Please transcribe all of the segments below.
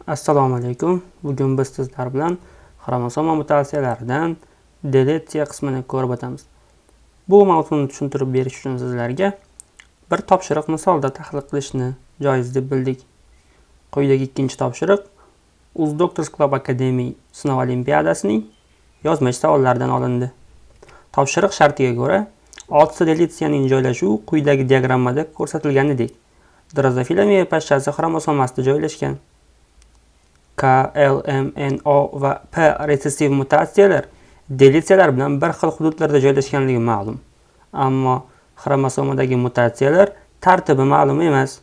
Assalomu alaykum. Bugun biz sizlar bilan xromosoma mutatsiyalaridan deletsiya qismini ko'rib o'tamiz. Bu mavzuni tushuntirib berish uchun sizlarga bir topshiriq misolda tahlil qilishni joiz deb bildik. Quyidagi ikkinchi topshiriq UzDoctors Club Academy sinov olimpiadasining yozma savollaridan olindi. Topshiriq shartiga ko'ra, 6 ta deletsiyaning joylashuvi quyidagi diagrammada ko'rsatilganidek. Drozofila meva pashshasi xromosomasida joylashgan. K, L, M, N, O va P retsessiv mutatsiyalar deletsiyalar bilan bir xil hududlarda joylashganligi ma'lum. Ammo xromosomadagi mutatsiyalar tartibi ma'lum emas.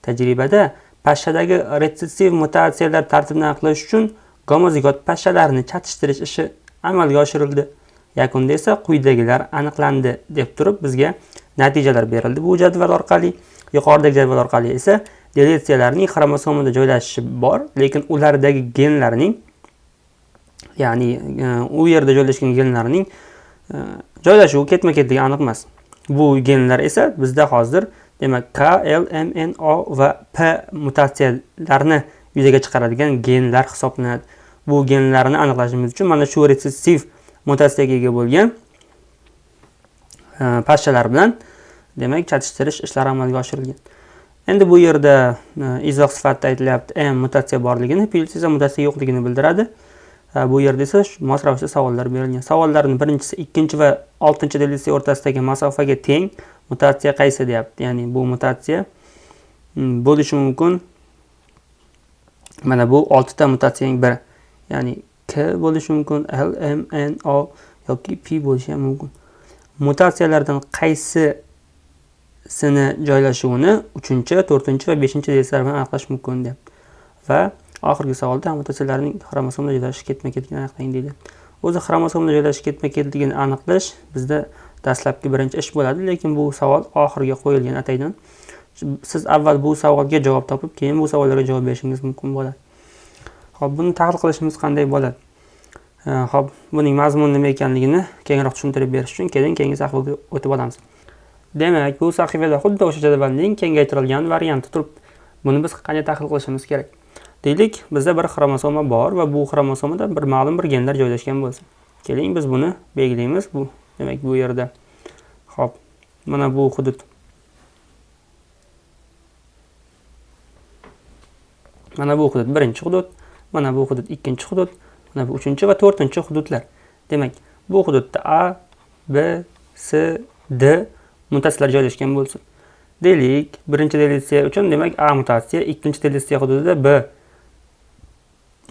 Tajribada pashshadagi retsessiv mutatsiyalar tartibini aniqlash uchun gomozigot pashshalarni chatishtirish ishi amalga oshirildi. Yakunda esa quyidagilar aniqlandi deb turib bizga natijalar berildi. Bu jadval orqali, yuqoridagi jadval orqali esa deletsiyalarning xromosomada joylashishi bor, lekin ulardagi genlarning, ya'ni u yerda joylashgan genlarning joylashuvi ketma-ketligi aniq emas. Bu genlar esa bizda hozir demak K, L, M, N, O va P mutatsiyalarini yuzaga chiqaradigan genlar hisoblanadi. Bu genlarni aniqlashimiz uchun mana shu retsessiv mutatsiyaga ega bo'lgan pashshalar bilan demak chatishtirish ishlari amalga oshirilgan. Endi bu yerda izoh sifatida aytilyapti, M mutatsiya borligini, P esa mutatsiya yo'qligini bildiradi. Bu yerda esa mos ravishda savollar berilgan. Savollarning birinchisi ikkinchi va oltinchi deletsiya o'rtasidagi masofaga teng mutatsiya qaysi deyapti. Ya'ni bu mutatsiya bo'lishi mumkin. Mana bu 6 ta mutatsiyaning biri. Ya'ni K bo'lishi mumkin, L, M, N, O yoki P bo'lishi ham mumkin. Mutatsiyalardan qaysisini joylashuvini 3-chi, 4-chi va 5-chi deletsiyalar bilan aniqlash mumkin deyapti. Va oxirgi savolda mutatsiyalarning xromosomada joylashishi ketma-ketligini aniqlang deydi. O'zi xromosomada joylashishi ketma-ketligini aniqlash bizda dastlabki birinchi ish bo'ladi, lekin bu savol oxiriga qo'yilgan ataydan. Siz avval bu savolga javob topib, keyin bu savollarga javob berishingiz mumkin bo'ladi. Xo'p, buni tahlil qilishimiz qanday bo'ladi? Xo'p, buning mazmuni nima ekanligini kengroq tushuntirib berish uchun keling keyingi sahifaga o'tib olamiz. Demak, bu sahifada xuddi o'sha jadvalning kengaytirilgan varianti turibdi. Buni biz qanday tahlil qilishimiz kerak? Deylik, bizda bir xromosoma bor va bu xromosomada bir ma'lum bir genlar joylashgan bo'lsa. Keling, biz buni belgilaymiz. Bu demak bu yerda. Xo'p, mana bu hudud. Mana bu hudud birinchi hudud, mana bu hudud ikkinchi hudud, mana bu uchinchi va to'rtinchi hududlar. Demak, bu hududda A, B, C, D mutatsiyalar joylashgan bo'lsin. Deylik, birinchi deletsiya uchun demak A mutatsiya, ikkinchi deletsiya hududida B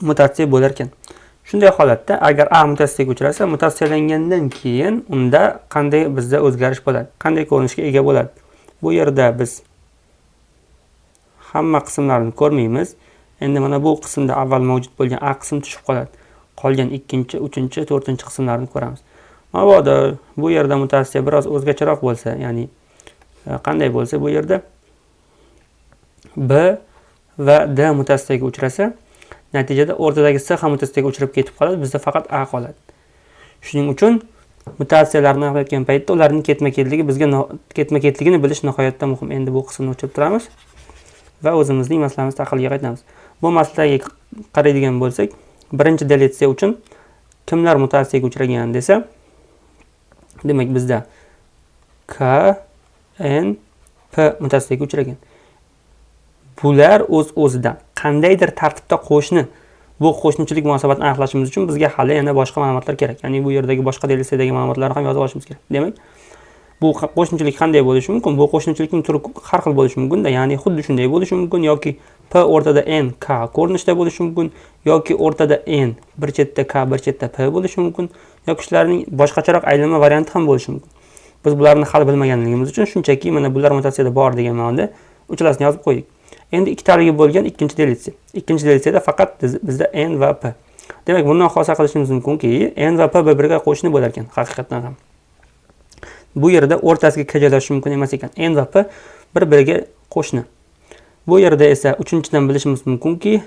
mutatsiya bo'lar ekan. Shunday holatda agar A mutatsiyaga uchrasa, mutatsiyalangandan keyin unda qanday bizda o'zgarish bo'ladi? Qanday ko'rinishga ega bo'ladi? Bu yerda biz hamma qismlarni ko'rmaymiz. Endi mana bu qismda avval mavjud bo'lgan A qism tushib qoladi. Qolgan ikkinchi, uchinchi, to'rtinchi qismlarni ko'ramiz. Mabodo bu yerda mutatsiya biroz o'zgacharoq bo'lsa, ya'ni qanday bo'lsa bu yerda B va D mutatsiyaga uchrasa, natijada o'rtadagi C ham mutatsiyaga uchrab ketib qoladi, bizda faqat A qoladi. Shuning uchun mutatsiyalarni aniqlayotgan paytda ularning ketma-ketligi bizga ketma-ketligini bilish nihoyatda muhim. Endi bu qismni o'chirib turamiz va o'zimizning masalamiz tahliliga qaytamiz. Bu masalaga qaraydigan bo'lsak, birinchi deletsiya uchun kimlar mutatsiyaga uchragan desa, demak bizda K, N, P mutatsiyaga uchragan. Bular o'z-o'zidan qandaydir tartibda qo'shni. Bu qo'shnichilik munosabatini aniqlashimiz uchun bizga hali yana boshqa ma'lumotlar kerak. Ya'ni bu yerdagi boshqa deletsiyadagi ma'lumotlarni ham yozib olishimiz kerak. Demak, bu qo'shnichilik qanday bo'lishi mumkin? Bu qo'shnichilikning turi har xil bo'lishi mumkin-da, ya'ni xuddi shunday bo'lishi mumkin yoki P o'rtada N, K ko'rinishda bo'lishi mumkin yoki o'rtada N, bir chetda K, bir chetda P bo'lishi mumkin yoki shularning boshqacharoq aylanma varianti ham bo'lishi mumkin. Biz bularni hali bilmaganligimiz uchun shunchaki mana bular mutatsiyada bor degan ma'noda uchalasini yozib qo'ydik. Endi ikkitaligi bo'lgan ikkinchi deletsiya. Ikkinchi deletsiyada faqat bizda N va P. Demak, bundan xulosa qilishimiz mumkinki, N va P bir-biriga qo'shni bo'lar ekan haqiqatan ham. Bu yerda o'rtasiga K joylashishi mumkin emas ekan. N va P bir-biriga qo'shni. Bu yerda esa uchinchidan bilishimiz mumkinki,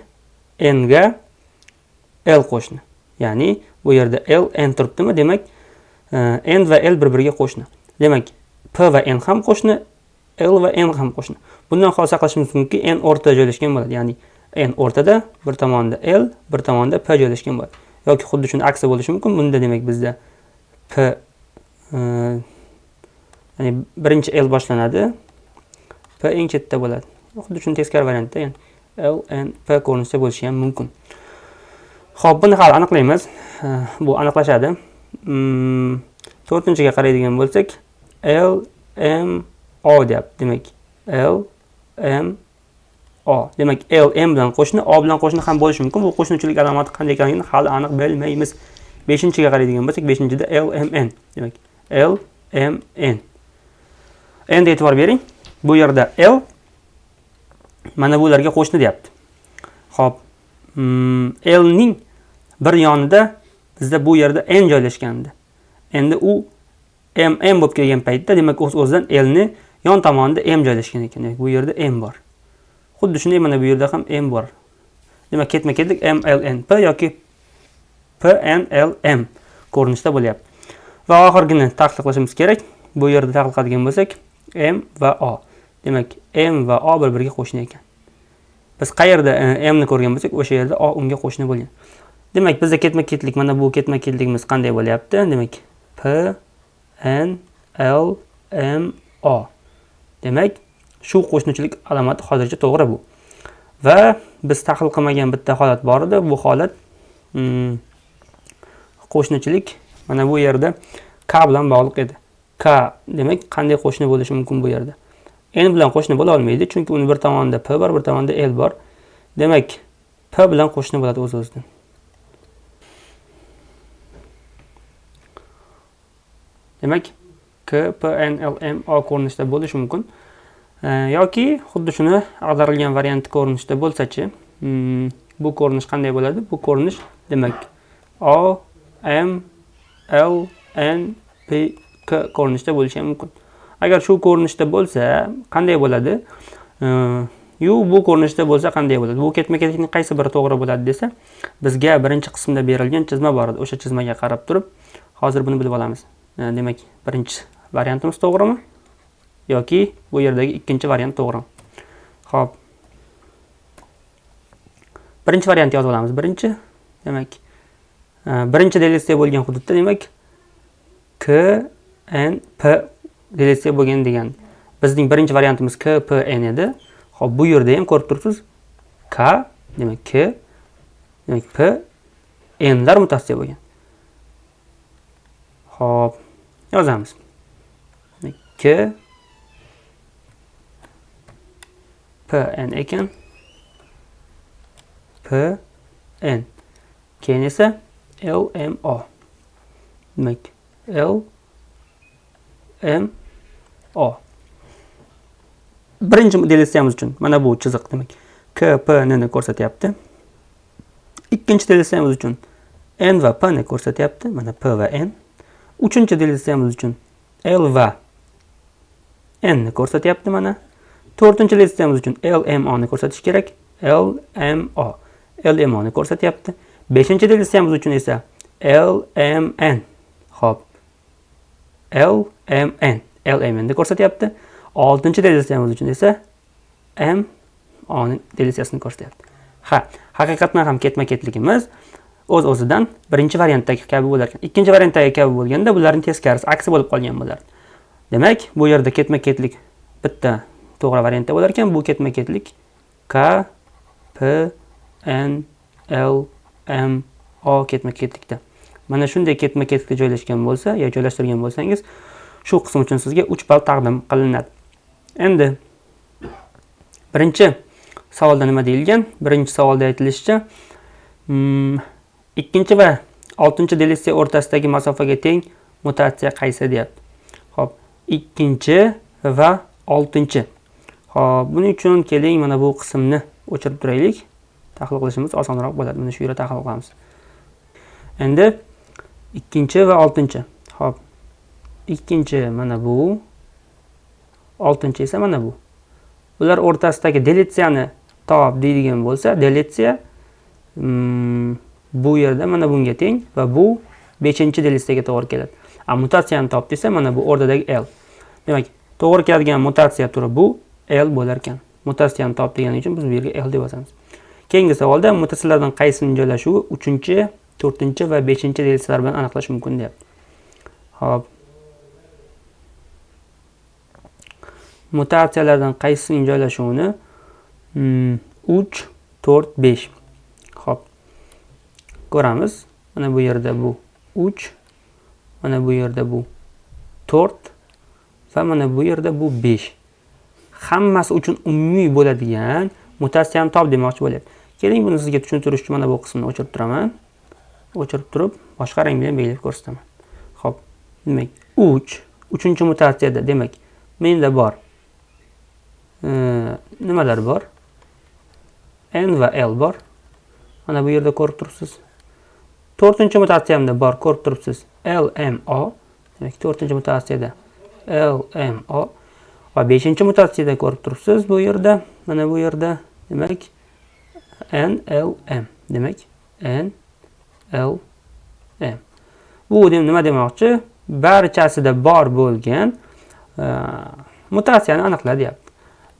N ga L qo'shni. Ya'ni bu yerda L N turibdimi? Demak, N va L bir-biriga qo'shni. Demak, P va N ham qo'shni, L va N ham qo'shni. Bundan xulosa qilishimiz mumkinki, N o'rtada joylashgan bo'ladi. Ya'ni N o'rtada, bir tomonda L, bir tomonda P joylashgan bo'ladi. Yoki xuddi shuni aksi bo'lishi mumkin. Bunda demak bizda P, ya'ni birinchi L boshlanadi, P eng chetda bo'ladi. Xuddi shuni teskari variantda, ya'ni L, N, P ko'rinishida bo'lishi ham mumkin. Xo'p, buni hali aniqlaymiz. Bu aniqlashadi. To'rtinchiga qaraydigan bo'lsak, L, M, O deyapti. Demak, L, M, O. Demak, L, M bilan qo'shni, O bilan qo'shni ham bo'lishi mumkin. Bu qo'shnichilik alomati qanday ekanligini hali aniq bilmaymiz. 5-ga qaraydigan bo'lsak, 5-da L, M, N. Demak, L, M, N. Endi e'tibor bering. Bu yerda L mana bularga qo'shni deyapti. Xo'p, L ning bir yonida bizda bu yerda N joylashgandi. Endi u M, M bo'lib kelgan paytda, demak, o'z-o'zidan L ni yon tomonida M joylashgan ekan. Demak, bu yerda M bor. Xuddi shunday mana bu yerda ham M bor. Demak, ketma-ketlik M, L, N, P yoki P, N, L, M ko'rinishda bo'lyapti. Va oxirgini tahlil qilishimiz kerak. Bu yerda tahlil qiladigan bo'lsak, M va O. Demak, M va O bir-biriga qo'shni ekan. Biz qayerda M ni ko'rgan bo'lsak, o'sha yerda O unga qo'shni bo'lgan. Demak, bizda ketma-ketlik, mana bu ketma-ketligimiz qanday bo'lyapti? Demak, P, N, L, M, O. Demak, shu qo'shnichilik alomati hozircha to'g'ri bu. Va biz tahlil qilmagan bitta holat bor edi. Bu holat qo'shnichilik mana bu yerda K bilan bog'liq edi. K demak qanday qo'shni bo'lishi mumkin bu yerda? N bilan qo'shni bo'la olmaydi, chunki uni bir tomonida P bor, bir tomonida L bor. Demak, P bilan qo'shni bo'ladi o'z-o'zidan. Demak, K, P, N, L, M, O ko'rinishida bo'lishi mumkin. Yoki xuddi shuni ag'darilgan varianti ko'rinishida bo'lsa-chi, bu ko'rinish qanday bo'ladi? Bu ko'rinish demak O, M, L, N, P, K ko'rinishida bo'lishi ham mumkin. Agar shu ko'rinishda bo'lsa, qanday bo'ladi? Bu ko'rinishda bo'lsa qanday bo'ladi? Bu ketma-ketlikning qaysi biri to'g'ri bo'ladi desa, bizga birinchi qismda berilgan chizma bor edi. O'sha chizmaga qarab turib, hozir buni bilib olamiz. Demak, birinchi variantimiz to'g'rimi yoki bu yerdagi ikkinchi variant to'g'rimi? Xo'p. Birinchi variant yozib olamiz. Birinchi, demak, birinchi deletsiya bo'lgan hududda demak K, N, P deletsiya bo'lgan degan. Bizning birinchi variantimiz K, P, N edi. Xo'p, bu yerda ham ko'rib turibsiz K, demak K, demak P, N lar mutatsiya bo'lgan. Xo'p, yozamiz. Demak, K, P, N ekan. P, N. Keyin esa L, M, O. Demak, L, M, O. Birinchi deletsiyamiz uchun mana bu chiziq demak K, P, N ni ko'rsatyapti. Ikkinchi deletsiyamiz uchun N va P ni ko'rsatyapti. Mana P va N. Uchinchi deletsiyamiz uchun L va N ni ko'rsatyapti mana. To'rtinchi deletsiyamiz uchun L, M, O ni ko'rsatish kerak. L, M, O. L, M, O ni ko'rsatyapti. Beshinchi deletsiyamiz uchun esa L, M, N. Xo'p. L, M, N. L, M, N ni ko'rsatyapti. Oltinchi deletsiyamiz uchun esa M, O ni deletsiyasini ko'rsatyapti. Ha, haqiqatan ham ketma-ketligimiz o'z-o'zidan birinchi variantdagi kabi bo'lar ekan. Ikkinchi variantdagi kabi bo'lganda bularning teskarisi aksi bo'lib qolgan bo'lardi. Demak, bu yerda ketma-ketlik bitta to'g'ri variantda bo'lar ekan. Bu ketma-ketlik K, P, N, L, M, O ketma-ketlikda. Mana shunday ketma-ketlikda joylashgan bo'lsa, yo joylashtirgan bo'lsangiz, shu qism uchun sizga 3 ball taqdim qilinadi. Endi birinchi savolda nima deyilgan? Birinchi savolda aytilishicha, ikkinchi va oltinchi deletsiya o'rtasidagi masofaga teng mutatsiya qaysi deyapti. Xo'p, ikkinchi va oltinchi. Xo'p, buning uchun keling mana bu qismni o'chirib turaylik. Tahlil qilishimiz osonroq bo'ladi. Mana shu yerda tahlil qilamiz. Endi ikkinchi va oltinchi. Xo'p, ikkinchi mana bu, oltinchi esa mana bu. Bular o'rtasidagi deletsiyani top deydigan bo'lsa, deletsiya bu yerda mana bunga teng va bu 5-deletsiyaga to'g'ri keladi. A mutatsiyani top desa, mana bu o'rtadagi L. Demak, to'g'ri keladigan mutatsiya turi bu L bo'lar ekan. Mutatsiyani top degani uchun biz bu yerga L deb yozamiz. Keyingi savolda mutatsiyalardan qaysisining joylashuvi 3, 4 va 5 deletsiyalar bilan aniqlash mumkin deyapti. Xo'p. Mutatsiyalardan qaysisining joylashuvini 3, 4, 5. Xo'p. Ko'ramiz. Mana bu yerda bu 3, mana bu yerda bu 4 va mana bu yerda bu 5. Hammasi uchun umumiy bo'ladigan mutatsiyani top demoqchi bo'lyapti. Keling, buni sizga tushuntirish uchun mana bu qismini o'chirib turaman. O'chirib turib, boshqa rang bilan belgilab ko'rsataman. Xo'p, demak, 3, 3-mutatsiyada demak, menda bor. Nimalar bor? N va L bor. Mana bu yerda ko'rib turibsiz. 4-mutatsiyamda bor, ko'rib turibsiz. L M O. Demak, 4-mutatsiyada L M O va 5-mutatsiyada ko'rib turibsiz bu yerda, mana bu yerda, demak N L M. Demak, N L M. Bu nima demoqchi? Barchasida bor bo'lgan mutatsiyani aniqla deyapti.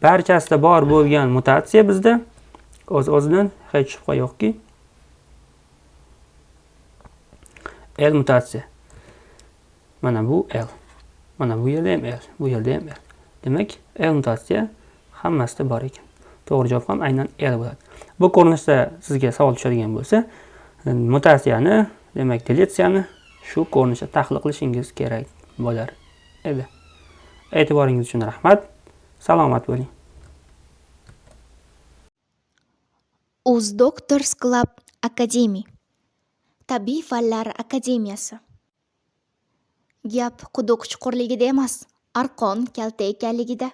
Barchasida bor bo'lgan mutatsiya bizda o'z-o'zidan hech shubha yo'qki L mutatsiya. Mana bu L. Mana bu yerda ham L, bu yerda ham L. Demak, L mutatsiya hammasida bor ekan. To'g'ri javob ham aynan L bo'ladi. Bu ko'rinishda sizga savol tushadigan bo'lsa, mutatsiyani, demak, deletsiyani shu ko'rinishda tahlil qilishingiz kerak bo'lar edi. E'tiboringiz uchun rahmat. Salomat bo'ling. UzDoctors Club Academy. Tabiiy fanlar akademiyasi. Gap quduq chuqurligida emas, arqon kalta ekanligida.